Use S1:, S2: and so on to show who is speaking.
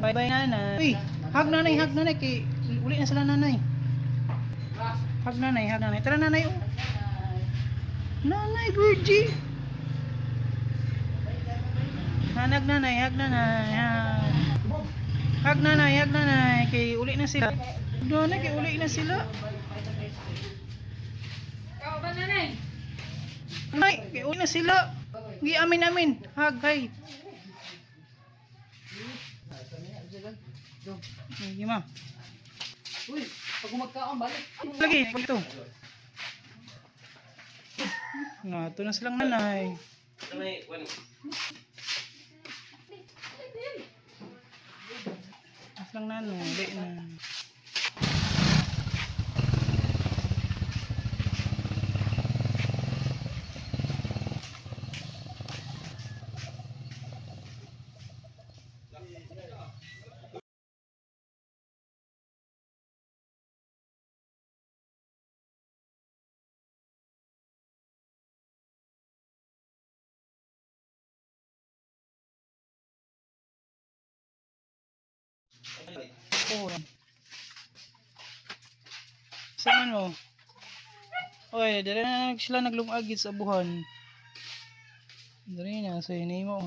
S1: Bye bye, nanay. Uy, hug nanay, hug nanay kay uli na sila nanay. Hug nanay, hug nanay. Tara nanay oh. Nanay Virgie. Hanag nanay, hug nanay. Hug. Hug nanay, hug nanay kay uli na sila. Nanay kay uli na sila.
S2: Ikaw ba, nanay?
S1: Nanay, kay uli na sila. Gi amin amin. Hug hay. Sige ma.
S2: Uy, pag magkaon, balik.
S1: Lagi, ito. Nga, ito na silang nanay. Na silang nanay, hindi na. Oo. Saan mo? Oy, dali na sila naglungagit sa buhan. Dali na, sa hinimo.